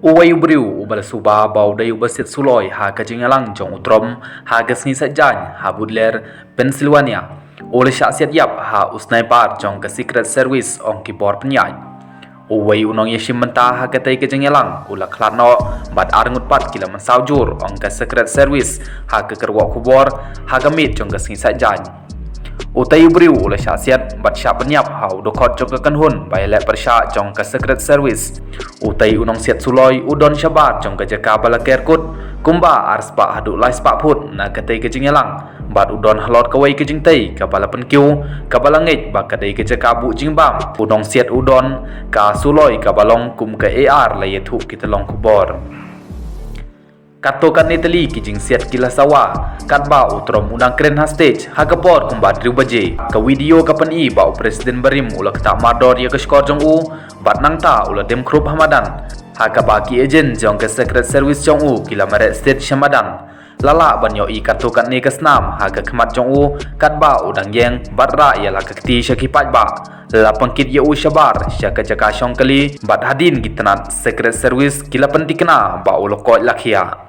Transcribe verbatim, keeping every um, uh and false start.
Uwei u briew uba la suba ba u dei uba siat suloi ha ka jingïalang jong u Trump ha ka sngi Saitjaiñ ha Butler, Pennsylvania, u la shah siat ïap ha u sniper jong ka Secret Service, ong ki bor pynïaid. Uwei u nongïashim bynta ha katei ka jingïalang u la khlad noh bad arngut pat ki la mynsaw jur, ong ka Secret Service ha ka kyrwoh khubor ha ka miet jong ka sngi Saitjaiñ. Utei u briew u la shah siat bad shah pynïap ha u dkhot jong ka kynhun ba ïaleh pyrshah jong ka Secret Service. Utei u nongsiat suloi u don shabar jong ka jaka ba la ker kut kumba ar spah haduh lai spah phut na katei ka jingïalang, bad u don halor kawei ka jingtei kaba la pynkiew, kaba la ngeit ba ka dei ka jaka buh jingbam. U nongsiat u don ka suloi kaba long kum ka A R, la ïathuh ki tyllong khubor. Katto katne tylli ki jingsiat ki la sawa katba u Trump u dang kren ha stage ha ka por kumba hynriew baje. Ka video ka pyni ba u President barim u la ktah mardor ïa ka shkor jong u bad nangta u la dem khrup ha madan, ha kaba ki agent jong ka Secret Service jong u ki la mareh stage sha madan. La lah ban ïohi katto katne ka snam ha ka khmat jong u katba u dang ïeng bad rah ïa la ka kti sha ki paidbah. La pynkit ïa u shabar sha ka jaka shong kali bad hadien ki tnat Secret Service ki la pynthikna ba u la koit la khiah.